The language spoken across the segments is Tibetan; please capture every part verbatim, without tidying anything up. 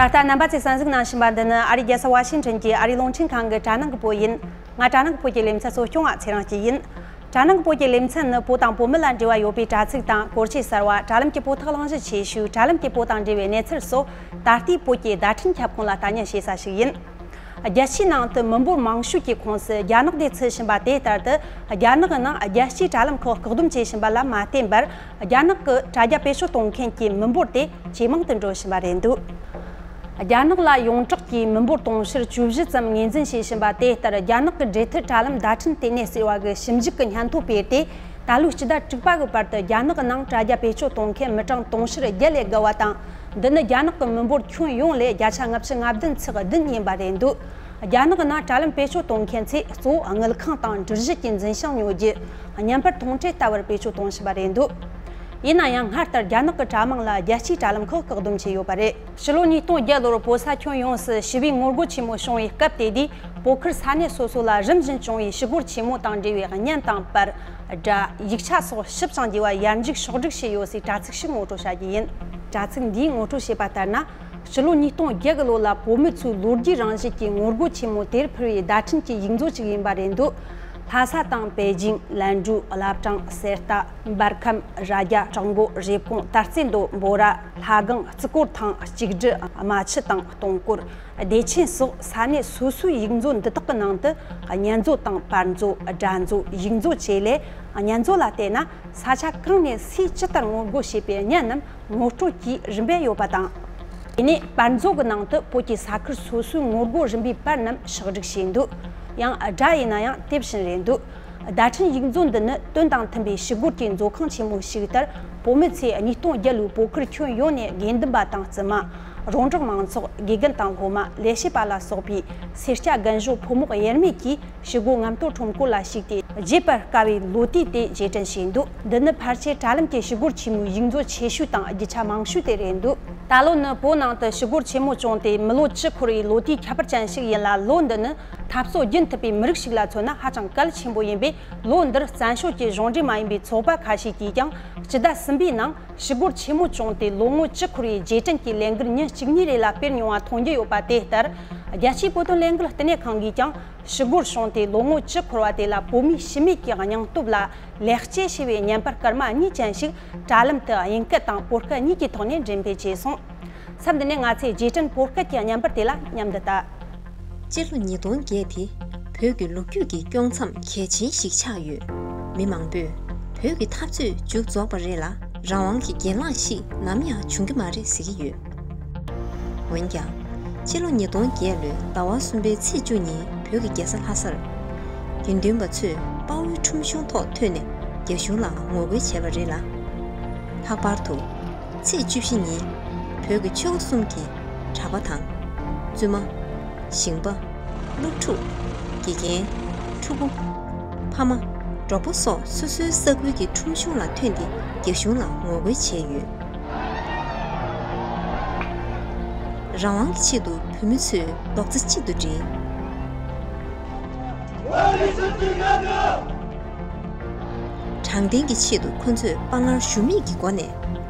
ད་ལྟ་རྣམ་པ་ཚོས་གསན་གཟིགས་གནང་བཞིན་པ་འདི་ནི་ཨ་རིའི་རྒྱལ་ས་ཝ་ཤིང་ཊོན་གྱི་ཨ་རིའི་རླུང་འཕྲིན་ཁང་གི་དྲ་ནང་གི་བོད་ཡིན། ང་དྲ་ནང་གི་བོད་ཀྱི་ལེ་ཚན་གཙོ་སྐྱོང་བ་ཚེ་རིང་སྐྱིད་ཡིན། དྲ་ནང་གི་བོད་ཀྱི་ལེ་ཚན་ནི་བོད་དང་བོད་མི་ལ་འབྲེལ་བ་ཡོད་པའི་དྲ་ཚིགས་དང་སྐོར་ཆས་གསར་བ། དྲ་ལམ་གྱི་བོད་ཐོག་གླེང་གཞི་ཆེ་ཤོས། དྲ་ལམ་གྱི་བོད་དང་འབྲེལ་བའི་གནས་ཚུལ་སོགས། ད་ལྟའི་བོད་ཀྱི་བརྡ་འཕྲིན་ཁྱབ་ཁོངས་ལ་ལྟ་ཉན་བྱེད་ས་ཞིག་ཡིན། རྒྱལ་སྤྱིའི་ནང་དུ་མི་འབོར་མང་ཤོས་ཀྱི་ཁོངས་སུ་རྒྱ་ནག་དེ་ཚུད་བཞིན་པ་དེ་ལྟར་དུ། རྒྱ་ནག་གི་ནང་རྒྱལ་སྤྱིའི་དྲ་ལམ་ཁག་བཀག་སྡོམ་བྱེད་བཞིན་པ་ལ་མ་བརྟེན་པར། རྒྱ་ནག་གི་དྲ་རྒྱ་བེད་སྤྱོད་གཏོང་མཁན་གྱི་མི་འབོར་དེ་ཇེ་མང་དུ་འགྲོ་བཞིན་པ་རེད་འདུག་རྒྱ་ནག་ལ་ཡོངས་གྲགས་ཀྱི་མི་འབོར་དུང་ཕྱུར་བཅུ་བཞི་ཙམ་ངོས་འཛིན་བྱེད་བཞིན་པ་དེ་ལྟར། རྒྱ་ནག་གི་འབྲེལ་མཐུད་དྲ་ལམ་བརྡ་འཕྲིན་ལྟེ་གནས་ཟེར་བ་གི་ཞིབ་འཇུག་གི་སྙན་ཐོ་སྤེལ་ཏེ། ད་ལོའི་སྤྱི་ཟླ་དྲུག་པ་གི་བར་དུ་རྒྱ་ནག་གི་ནང་དྲ་རྒྱ་བེད་སྤྱོད་གཏོང་མཁན་མི་གྲངས་དུང་ཕྱུར་བརྒྱད་ལས་བརྒལ་བ་དང་། འདི་ནི་རྒྱ་ནག་གི་མི་འབོར་ཁྱོན་ཡོངས་ལས་བརྒྱ་ཆ་ལྔ་བཅུ་ང་བདུན་ཚེག་བདུན་ཡིན་པ་རེད་འདུག་རྒྱ་ནག་གི་ནང་དྲ་ལམ་བེད་སྤྱོད་གཏོང་མཁན་ཚོས་གཙོ་བོ་དངུལ་ཁང་དང་འགྲུལ་བཞུད་ཀྱི་འཛིན་བྱང་ཉོ་རྒྱུ། བརྙན་པར་མཐོང་འཕྲལ་ལྟ་བུར་བེད་སྤྱོད་གཏོང་བཞིན་པ་རེད་འདུག་ཡིན་ན་ཡང་སྔར་ལྟར་རྒྱ་ནག་གི་དྲ་དམངས་ལ་རྒྱལ་སྤྱིའི་དྲ་ལམ་ཁག་བཀག་སྡོམ་བྱས་ཡོད་པ་རེད། ཕྱི་ལོ་ཉིས་སྟོང་བརྒྱད་ལོར་བོད་ས་ཁྱོན་ཡོངས་སུ་ཞི་བའི་ངོ་རྒོལ་ཆེན་མོ་བྱུང་བའི་སྐབས་དེ་དུས། བོད་ཁུལ་ས་གནས་སོ་སོ་ལ་རིམ་བཞིན་བྱུང་བའི་ཞི་རྒོལ་ཆེན་མོ་དང་འབྲེལ་བའི་བརྙན་དང་པར། སྒྲ། ཡིག་ཆ་སོགས་ཞིབ་ཅིང་རྒྱས་པ་ཡར་འཇུག་ཕྱོགས་སྒྲིག་བྱས་ཡོད་སའི་དྲ་ཚིགས་ཤིག་ངོ་སྤྲོད་བྱ་རྒྱུ་ཡིན། དྲ་ཚིགས་འདིས་ངོ་སྤྲོད་བྱས་པ་ལྟར་ན། ཕྱི་ལོ་ཉིས་སྟོང་བརྒྱད་གི་ལོ་ལ་བོད་མི་ཚོའི་ལོ་རྒྱུས་རང་བཞིན་གྱི་ངོ་རྒོལ་ཆེན་མོ་དེར་ཕུལ་བའི་བརྡ་འཕྲིན་གྱི་ཡིག་མཛོད་ཅིག་ཡིན་པ་རེད་འདུག་ལྷ་ས་དང་པེ་ཅིང་། ལན་གྲུ། བླ་བྲང་། གསེར་རྟ། འབར་ཁམས། རྭ་རྒྱ། བྲག་འགོ། རེབ་གོང་། དར་རྩེ་མདོ། འབོ་ར། ལྷ་སྒང་། བརྩི་བཀུར་ཐང་། གཅིག་སྒྲིལ། རྨ་ཆུ་དང་སྟོང་སྐོར། བདེ་ཆེན་སོགས་ས་གནས་སོ་སོའི་ཡིག་མཛོད་འདི་དག་གི་ནང་དུ། བརྙན་མཛོད་དང་པར་མཛོད། སྒྲ་མཛོད། ཡིག་མཛོད་བཅས་ལས། བརྙན་མཛོད་ལ་བལྟས་ན། ས་ཆ་གང་ནས་སུས་ཇི་ལྟར་ངོ་རྒོལ་བྱས་པའི་བརྙན་རྣམས་ངོ་སྤྲོད་ཀྱིས་རིམ་པས་ཡོད་པ་དང་། དེ་ནས་པར་མཛོད་ཀྱི་ནང་དུ་བོད་ཀྱི་ས་ཁུལ་སོ་སོའི་ངོ་རྒོལ་རིམ་པའི་པར་རྣམས་ཕྱོགས་སྒྲིག་བྱས་འདུག་ཡང་སྒྲ་ཡིན་ན་ཡང་དེ་བཞིན་རེད་འདུག་བརྡ་འཕྲིན་ཡིག་མཛོད་འདི་ནི་དོན་དང་མཐུན་པའི་ཞི་རྒོལ་གྱི་མཛོད་ཁང་ཆེན་མོ་ཞིག་ལྟར། བོད་མི་ཚོས་ཉིས་སྟོང་བརྒྱད་ལོའི་བོད་ཁུལ་ཁྱོན་ཡོངས་ནས་དགེ་འདུན་པ་དང་བཙུན་མ། རོང་འབྲོག་མང་ཚོགས། དགེ་རྒན་དང་སློབ་མ། ལས་བྱེད་པ་ལ་སོགས་པའི་སེར་སྐྱ་རྒན་གཞོན་ཕོ་མོ་དབྱེར་མེད་ཀྱིས། ཞི་རྒོལ་རྔམ་སྟོན་ཁྲོམ་སྐོར་ལ་ཞུགས་ཏེ། བརྗེད་པར་དཀའ་བའི་ལོ་དུས་དེ་རྗེས་དྲན་བྱས་འདུག་འདི་ནི་ཕལ་ཆེར་དྲ་ལམ་གྱི་ཞི་རྒོལ་ཆེན་མོའི་ཡིག་མཛོད་ཆེ་ཤོས་དང་རྒྱུ་ཆ་མང་ཤོས་དེ་རེད་འདུག་ད་ལོ་ནི་བོད་ནང་དུ་ཞི་རྒོལ་ཆེན་མོ་བྱུང་སྟེ་མི་ལོ་བཅུ་འཁོར་བའི་ལོ་དུས་ཁྱད་པར་ཅན་ཞིག་ཡིན་ལ། ལོ་འདི་ནི་འཐབ་རྩོད་རྒྱུན་མཐུད་པའི་མི་རིགས་ཤིག་ལ་མཚོན་ན་ཧ་ཅང་གལ་ཆེན་པོ་ཡིན་པས། ལོ་འདིར་བཙན་བྱོལ་གྱི་གཞུང་འབྲེལ་མ་ཡིན་པའི་ཚོགས་པ་ཁ་ཤས་ཀྱིས་ཀྱང་སྤྱི་ཟླ་གསུམ་པའི་ནང་ཞི་རྒོལ་ཆེན་མོ་བྱུང་སྟེ་ལོ་ངོ་བཅུ་འཁོར་བའི་རྗེས་དྲན་གྱི་ལས་འགུལ་ཉིན་གཅིག་གཉིས་རེ་ལ་སྤེལ་མྱོང་བ་མཐོང་རྒྱུ་ཡོད་པ་དེ་ལྟར། རྒྱལ་སྤྱིའི་བོད་དོན་ལས་འགུལ་ལྟེ་གནས་ཁང་གིས་ཀྱང་། ཞི་རྒོལ་བྱུང་སྟེ་ལོ་ངོ་བཅུ་འཁོར་བ་དེ་ལ་བོད་མིའི་ཕྱི་མིག་གི་སྙིང་སྟོབས་ལ་ལེགས་སྐྱེས་ཞེས་པའི་བརྙན་པར་སྐར་མ་གཉིས་ཅན་ཞིག་དྲ་ལམ་དུ་དབྱིན་སྐད་དང་བོད་སྐད་གཉིས་ཀྱི་ཐོག་ནས་འགྲེམས་སྤེལ་བྱས་སོང་། མཚམས་འདི་ནས་ང་ཚོས་རྗེས་དྲན་བོད་སྐད་ཀྱི་བརྙན་པར་དེ་ལ་མཉམ་དུ་ལྟ། སྤྱི་ལོ་ཉིས་སྟོང་བརྒྱད་དེ་བོད་ཀྱི་ལོ་རྒྱུས་ཀྱི་དཀྱོག་མཚམས་གལ་ཆེན་ཞིག་ཆགས་ཡོད། མི་མང་པོས་བོད་ཀྱི་འཐབ་རྩོད་མཇུག་རྫོགས་པ་རེད་ལ། རང་དབང་གི་གྱེན་ལངས་ཤིག་ནམ་ཡང་བྱུང་གི་མ་རེད་ཟེར་གྱི་ཡོད། འོན་ཀྱང་། ཕྱི་ལོ་ཉིས་སྟོང་བརྒྱད་ལོའི་ཟླ་བ་གསུམ་པའི་ཚེས་བཅུ་ཉིན་བོད་ཀྱི་རྒྱལ་ས་ལྷ་སར། དགེ་འདུན་པ་ཚོས་དཔའ་བོའི་ཁྲོམ་གཞུང་ཐོག་ཐོན་ནས་རྒྱ་གཞུང་ལ་ངོ་རྒོལ་བྱས་པ་རེད་ལ། ལྷག་པར་དུ། ཚེས་བཅུ་བཞི་ཉིན། བོད་ཀྱི་ཆོལ་ཁ་གསུམ་གྱི་གྲྭ་པ་དང་། བཙུན་མ། ཞིང་པ། སློབ་ཕྲུག་དགེ་རྒན། ཕྲུ་གུ། ཕ་མ། གྲོགས་པོ་སོགས་སོ་སོའི་ས་ཁུལ་གྱི་ཁྲོམ་གཞུང་ལ་ཐོན་ཏེ་རྒྱ་གཞུང་ལ་ངོ་རྒོལ་བྱས་ཡོད། རང་དབང་གི་ཆེད་དུ་བོད་མི་ཚོས་རྡོག་རྩ་གཅིག་ཏུ་སྒྲིལ། དྲང་བདེན་གྱི་ཆེད་དུ་ཁོ་ཚོས་དཔའ་ངར་ཞུམ་མེད་ཀྱི་སྒོ་ནས་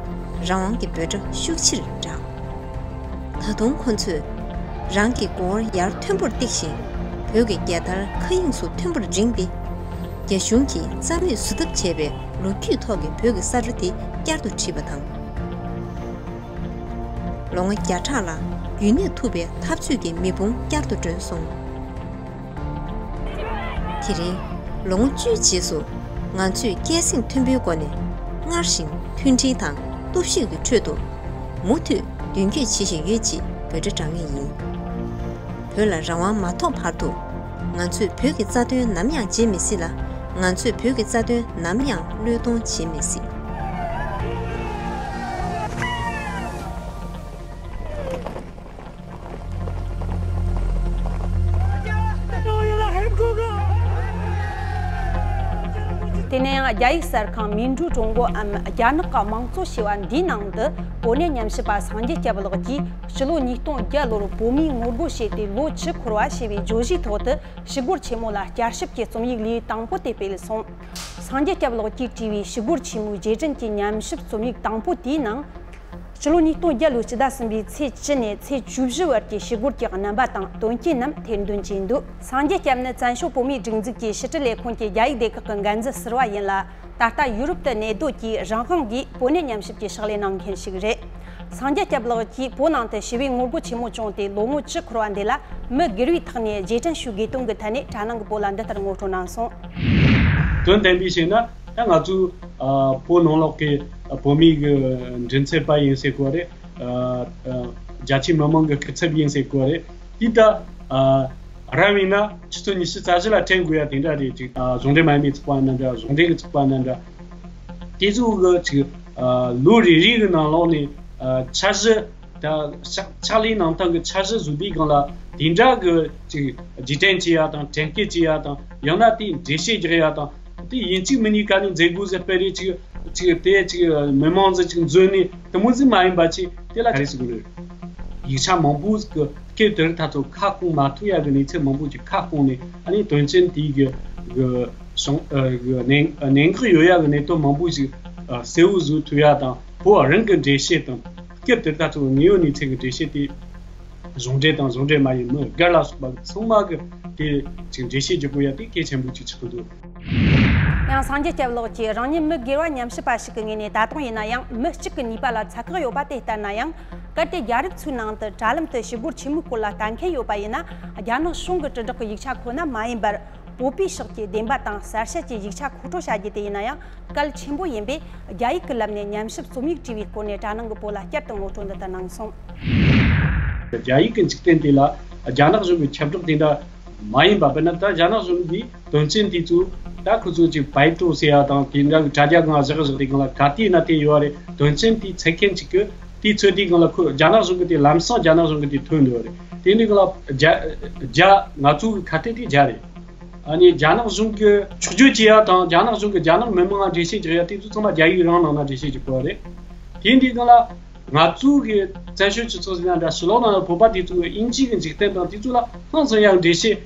རང་དབང་གི་འབོད་སྒྲ་ཤུགས་ཆེར་བསྒྲགས། ད་དུང་ཁོ་ཚོས་རང་གི་མགོ་བོར་ཡར་མཐོན་པོར་བཏེགས་ཤིང་། བོད་ཀྱི་རྒྱལ་དར་མཁའ་དབྱིངས་སུ་མཐོན་པོར་བསྒྲེངས་ཏེ། རྒྱ་གཞུང་གིས་རྩ་མེད་བཟོ་ཐབས་བྱས་པའི་ལོ་རྒྱུས་ཐོག་གི་བོད་ཀྱི་ས་ཁྲ་དེ་བསྐྱར་དུ་བྲིས་པ་དང་། ལོ་ངོ་བརྒྱ་ཕྲག་ལ་རྒྱུན་གནས་ཐུབ་པའི་འཐབ་རྩོད་ཀྱི་མེ་དཔུང་བསྐྱར་དུ་སྒྲོན་སོང་། དེ་རིང་ལོ་ངོ་བཅུའི་རྗེས་སུ། ང་ཚོས་སྐད་གསེང་མཐོན་པོའི་སྒོ་ནས་སྔར་བཞིན་མཐུན་སྒྲིལ་དང་སྟོབས་ཤུགས་ཀྱི་ཁྲོད་དུ་མུ་མཐུད་མདུན་སྐྱོད་བྱེད་བཞིན་ཡོད་ཅེས་འབོད་སྒྲ་བསྒྲགས་ངེས་ཡིན། བོད་ལ་རང་དབང་མ་ཐོབ་བར་དུ། ང་ཚོས་བོད་ཀྱི་རྩ་དོན་ནམ་ཡང་བརྗེད་མི་སྲིད་ལ། ང་ཚོས་བོད་ཀྱི་རྩ་དོན་ནམ་ཡང་བློས་གཏོང་བྱེད་མི་སྲིད། དེ་ནས་ཡང་རྒྱ་ཡིག་གསར་ཁང་མིན་ཀྲུའུ་ཀྲུང་གོ་འམ་རྒྱ་ནག་གི་དམངས་གཙོ་ཞེས་པ་འདིའི་ནང་དུ། གོ་གནས་ཉམས་ཞིབ་པ་སངས་རྒྱས་སྐྱབས་ལགས་ཀྱིས་ཕྱི་ལོ་ཉིས་སྟོང་བརྒྱད་ལོར་བོད་མིས་ངོ་རྒོལ་བྱས་ཏེ་ལོ་བཅུ་འཁོར་བ་ཞེས་པའི་བརྗོད་གཞིའི་ཐོག་ཏུ་ཞི་རྒོལ་ཆེན་མོ་ལ་བསྐྱར་ཞིབ་ཀྱི་རྩོམ་ཡིག་ལེའུ་དང་པོ་དེ་སྤེལ་སོང་། སངས་རྒྱས་སྐྱབས་ལགས་ཀྱིས་བྲིས་པའི་ཞི་རྒོལ་ཆེན་མོའི་རྗེས་དྲན་གྱི་ཉམས་ཞིབ་རྩོམ་ཡིག་དང་པོ་དེའི་ནང་། ཕྱི་ལོ་ཉིས་སྟོང་བརྒྱད་ལོའི་ཕྱི་ཟླ་གསུམ་པའི་ཚེས་བཅུ་ནས་ཚེས་བཅུ་བཞི་བར་གྱི་ཞི་རྒོལ་གྱི་རྣམ་པ་དང་དོན་རྐྱེན་རྣམས་ཐེར་འདོན་བྱས་འདུག་སངས་རྒྱས་སྐྱབས་ནི་བཙན་བྱོལ་བོད་མིའི་སྒྲིག་འཛུགས་ཀྱི་ཕྱི་དྲིལ་ལས་ཁུངས་ཀྱི་རྒྱ་ཡིག་སྡེ་ཁག་གི་འགན་འཛིན་ཟུར་པ་ཡིན་ལ། ད་ལྟ་ཡུ་རོབ་ཏུ་གནས་སྡོད་ཀྱིས་རང་དབང་གིས་བོད་གནས་ཉམས་ཞིབ་ཀྱི་ཕྱག་ལས་གནང་མཁན་ཞིག་རེད། སངས་རྒྱས་སྐྱབས་ལགས་ཀྱིས་བོད་ནང་དུ་ཞི་བའི་ངོ་རྒོལ་ཆེན་མོ་བྱུང་སྟེ་ལོ་ངོ་བཅུ་འཁོར་བ་འདི་ལ། མི་སྒེར་བའི་ཐོག་ནས་རྗེས་དྲན་ཞུ་དགོས་དོན་གྱི་ཐད་ནས་དྲ་ནང་གི་བོད་ལ་འདི་ལྟར་ངོ་སྤྲོད་གནང་སོང་། དོན་དམ་པའི་བཤད་ན། ད་ང་ཚོའི་ཨ་བོད་ནང་ལོགས་ཀྱི་ཨ་བོད་མིའི་གི་མགྲིན་ཚབ་པ་ཡིན་ཟེར་དགོས་རེད། ཨ་ཨ་རྒྱ་ཆེའི་མི་མང་གི་སྐུ་ཚབ་ཡིན་ཟེར་དགོས་རེད། དེ་ད་ཨ་རབ་ཡིན་ན་ཆུ་ཚོད་ཉི་ཤུ་རྩ་བཞི་ལ་འཕྲད་དགོས་ཡ་དེ་འདྲ་རེད། ཅིག་ཨ་གཞུང་འབྲེལ་མ་ཡིན་པའི་ཚོགས་པ་ཡིན་ན་འདྲ། གཞུང་འབྲེལ་གྱི་ཚོགས་པ་ཡིན་ན་འདྲ། དེ་ཚོ་གི་ཅིག་ཨ་ལོ་རེ་རེ་གི་ནང་ལོགས་ནས་ཨ་འཆར་གཞི། ད་ཕྱག་ཕྱག་ལས་གནང་སྟངས་ཀྱི་འཆར་གཞི་བཟོ་དུས་སྒང་ལ་དེ་འདྲ་གི་ཅིག་རྗེས་དྲན་བྱེད་ཡ་དང་། དྲན་སྐུལ་བྱེད་ཡ་དང་། ཡང་ན་དེ་འགྲེལ་བཤད་རྒྱག་ཡ་དང་། དེ་ཡིན་གཅིག་མིན་གཉིས་ག་ནས་མཛད་དགོས་ཟེར་སྤེལ་རེས་ཅིག་ཅིག་དེ་ཅིག་མི་མང་ཚོ་ཅིག་འཛུལ་ནས་དེ་མོ་ཟིག་མ་ཡིན་པ་ཅིག་དེ་ལ་ག་རེ་ཟེར་དགོས་རེད། ཡིག་ཆ་མང་པོ་ཟིག་གི་སྐབས་དེར་ད་ཚོ་ཁ་སྐོང་མ་ཐུབ་ཡ་གི་གནས་ཚུལ་མང་པོ་ཅིག་ཁ་སྐོང་ནས། ཨ་ནི་དོན་ཚན་དེའི་གི་གི་གཞུང་ཨ་གི་གནད་གནད་འགག་ཡོད་ཡ་གི་གནད་དོན་མང་པོ་ཞིག་ཨ་གསལ་བོ་བཟོ་ཐུབ་ཡ་དང་། བོད་རང་གི་འགྲེལ་བཤད་དང་། སྐབས་དེར་ད་ཚོ་དངོས་ཡོད་གནས་ཚུལ་གྱི་འགྲེལ་བཤད་དེ་གཞུང་འབྲེལ་དང་གཞུང་འབྲེལ་མ་ཡིན་མི་སྒེར་ལ་སོགས་པ་ཚང་མ་གི་དེ་ཅིག་འགྲེལ་བཤད་རྒྱག་དགོས་ཡ་དེ་གལ་ཆེན་པོ་ཅིག་ཆགས་ཀྱི་འདུག་ཡང་སངས་རྒྱས་སྐྱབས་ལགས་ཀྱིས་རང་ཉིད་མི་སྒེར་བ་ཉམས་ཞིབ་པ་ཞིག་གི་ངོས་ནས། ད་དུང་ཡིན་ན་ཡང་མི་གཅིག་གི་ནུས་པ་ལ་ཚད་བཀག་ཡོད་པ་དེ་ལྟར་ན་ཡང་། གལ་ཏེ་རྒྱལ་རབས་ཚོའི་ནང་དུ་དྲ་ལམ་དུ་ཞི་རྒོལ་ཆེན་མོའི་སྐོར་ལ་ལྟ་མཁན་ཡོད་པ་ཡིན་ན། རྒྱ་ནག་གཞུང་གི་དྲིལ་བསྒྲགས་ཀྱི་ཡིག་ཆ་ཁོ་ན་མ་ཡིན་པར། བོད་པའི་ཕྱོགས་ཀྱི་བདེན་པ་དང་གསལ་བཤད་ཀྱི་ཡིག་ཆ་མཁོ་སྤྲོད་བྱ་རྒྱུ་དེ་ཡིན་ན་ཡང་གལ་ཆེན་པོ་ཡིན་པས། རྒྱ་ཡིག་གི་ལམ་ནས་ཉམས་ཞིབ་རྩོམ་ཡིག་བྲིས་པའི་སྐོར་ནས་དྲ་ནང་གི་བོད་ལ་བསྐྱར་དུ་ངོ་སྤྲོད་འདི་ལྟར་གནང་སོང་། རྒྱ་ཡིག་གི་འཇིག་རྟེན་དེ་ལ་རྒྱ་ནག་གཞུང་གི་ཁྱབ་བསྒྲགས་དེ་འདྲ་མ་ཡིན་པ། དཔེར་ན་ད་རྒྱ་ནག་གཞུང་གིས་དོན་ཚན་དེ་ཚོ་ད་ཁོ་ཚོ་ཅིག་བའི་ཏོ་ཟེར་ཡ་དང་དེ་འདྲ་གི་དྲ་རྒྱ་སྒང་བཞག་བཞག་དེ་སྒང་ལ་ག་དུས་ན་དེ་ཡོད་རེད། དོན་ཚན་དེ་འཚོལ་མཁན་ཅིག་གིས་དེ་འཚོལ་དུས་སྒང་ལ་ཁོ་རྒྱ་ནག་གཞུང་གི་དེ་ལམ་སང་རྒྱ་ནག་གཞུང་གི་དེ་ཐོན་འདུག་རེད། དེ་འདྲའི་སྒང་ལ་རྒྱ་རྒྱ་ང་ཚོ་གི་ཁ་གཏད་དེ་རྒྱ་རེད། ཨ་ནི་རྒྱ་ནག་གཞུང་གི་ཆོས་བརྒྱུད་ཀྱི་ཡ་དང་རྒྱ་ནག་གཞུང་གི་རྒྱ་ནག་མི་མང་ལ་འགྲེལ་བཤད་རྒྱག་ཡ་དེ་ཚོ་ཚང་མ་རྒྱ་ཡིག་རང་ནང་ན་འགྲེལ་བཤད་རྒྱག་དགོས་པ་རེད། དེ་འདི་སྒང་ལ་ང་ཚོ་གི་བཙན་བྱོལ་སྤྱི་ཚོགས་ཟེར་ན་འདྲ། ཕྱི་ལོགས་ནང་ལ་བོད་པ་དེ་ཚོ་གི་དབྱིན་ཇི་གི་འཇིག་རྟེན་དང་དེ་ཚོ་ལ་ཧང་སང་ཡ་འགྲེལ་བཤད་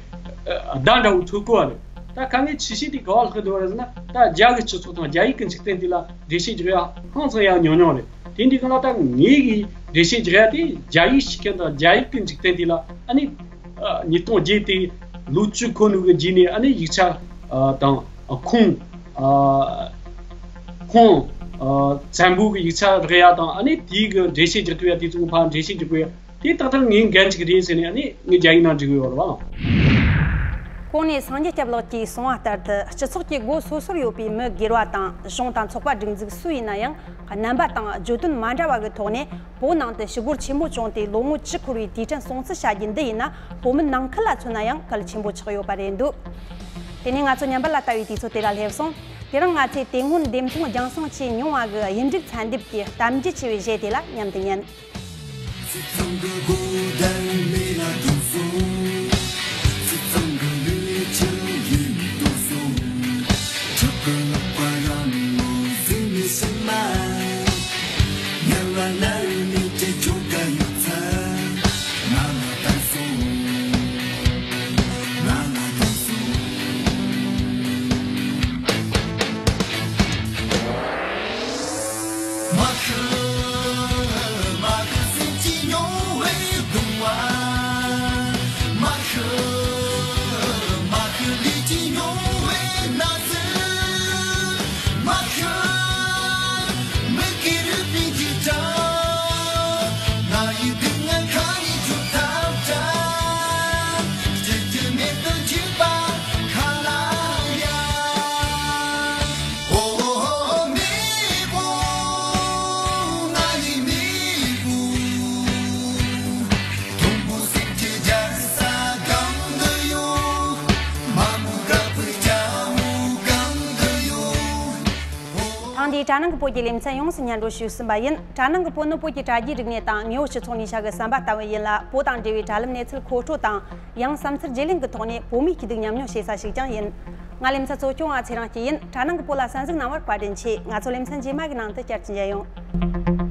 ཨ་བརྡ་འདྲ་བོ་འཚོལ་དགོས་པ་རེད། ད་དཀའ་ངལ་ཆེ་ཤོས་དེ་ག་བ་ལྷག་འདུག་པ་རེད་ཟེར་ན། ད་རྒྱ་གི་སྤྱི་ཚོགས་དང་རྒྱ་ཡིག་གི་འཇིག་རྟེན་དེ་ལ་འགྲེལ་བཤད་རྒྱག་ཡ་ཧང་སང་ཡ་ཉུང་ཉུང་རེད། དེ་འདི་སྒང་ལ་ད་ངེད་ཀྱིས་འགྲེལ་བཤད་རྒྱག་ཡ་དེ་རྒྱ་ཡིག་ཤེས་མཁན་དང་རྒྱ་ཡིག་གི་འཇིག་རྟེན་དེ་ལ། ཨ་ནི་ཨ་ཉིས་སྟོང་བརྒྱད་དེ་ལོ་བཅུ་འཁོར་ནོ་གི་རྗེས་ནས། ཨ་ནི་ཡིག་ཆ་ཨ་དང་ཨ་ཁུངས་ཨ་ཁུངས་ཨ་བཙན་པོ་གི་ཡིག་ཆ་རག་ཡ་དང་། ཨ་ནི་དེའི་གི་འགྲེལ་བཤད་རྒྱག་ཐུབ་ཡ་དེ་ཚོ་ཕར་འགྲེལ་བཤད་རྒྱག་དགོས་ཡ་དེ་ཏག་ཏག་ངའི་འགན་ཅིག་རེད་ཟེར་ནས། ཨ་ནི་ངས་རྒྱ་ཡིག་ནང་འབྲི་གི་ཡོད་རེད་བ། གོང་ནས་སངས་རྒྱས་སྐྱབས་ལགས་ཀྱིས་གསུངས་པ་ལྟར་དུ། སྤྱི་ཚོགས་ཀྱི་སྒོ་སོ་སོར་ཡོད་པའི་མི་སྒེར་བ་དང་གཞུང་དང་ཚོགས་པ་སྒྲིག་འཛུགས་སུ་ཡིན་ན་ཡང་། རྣམ་པ་དང་བརྗོད་དོན་མ་འདྲ་བ་གི་ཐོག་ནས་བོད་ནང་དུ་ཞི་རྒོལ་ཆེན་མོ་བྱུང་སྟེ་ལོ་ངོ་བཅུ་འཁོར་བའི་དུས་དྲན་སྲུང་བརྩི་བྱ་རྒྱུ་འདི་ཡིན་ན། བོད་མི་ནང་ཁུལ་ལ་མཚོན་ན་ཡང་གལ་ཆེན་པོ་ཆགས་ཡོད་པ་རེད་འདུག་དེ་ནས་ང་ཚོ་ཉམས་པ་ལ་ལྟ་བའི་དུས་ཚོད་དེ་ལ་སླེབས་སོང་། དེ་རིང་ང་ཚོས་དེ་སྔོན་འདེམས་ཐོན་རྒྱང་སྲིང་བྱས་མྱོང་བ་གི་དབྱིན་འབྲུག་ཚན་སྡེབ་ཀྱི་གཏམ་རྒྱུད་ཆེ་བའི་གཞས་དེ་ལ་མཉམ་དུ་ཉན། ཐེངས་འདིའི་དྲ་ནང་གི་བོད་ཀྱི་ལེ་ཚན་ཡོངས་སུ་སྙན་སྒྲོན་ཞུས་ཟིན་པ་ཡིན། དྲ་ནང་གི་བོད་ནི་བོད་ཀྱི་དྲ་རྒྱའི་རིག་གནས་དང་དངོས་པོ་སྤྱི་ཚོགས་ནུས་ཤུགས་ཀྱི་ཟམ་པ་ལྟ་བུ་ཡིན་ལ། བོད་དང་འབྲེལ་བའི་དྲ་ལམ་གནས་ཚུལ་མཁོ་སྤྲོད་དང་། ཡང་བསམ་ཚུལ་བརྗེ་ལེན་གྱི་ཐོག་ནས་བོད་མིའི་སྐྱིད་སྡུག་མཉམ་མྱོང་བྱེད་ས་ཞིག་ཀྱང་ཡིན། ང་ལེ་ཚན་གཙོ་སྐྱོང་བ་ཚེ་རིང་སྐྱིད་ཡིན། དྲ་ནང་གི་བོད་ལ་གསན་གཟིགས་གནང་བར་བཀའ་དྲིན་ཆེ། ང་ཚོ་ལེ་ཚན་རྗེས་མ་གི་ནང་དུ་བསྐྱར་དུ་མཇལ་ཡོང་།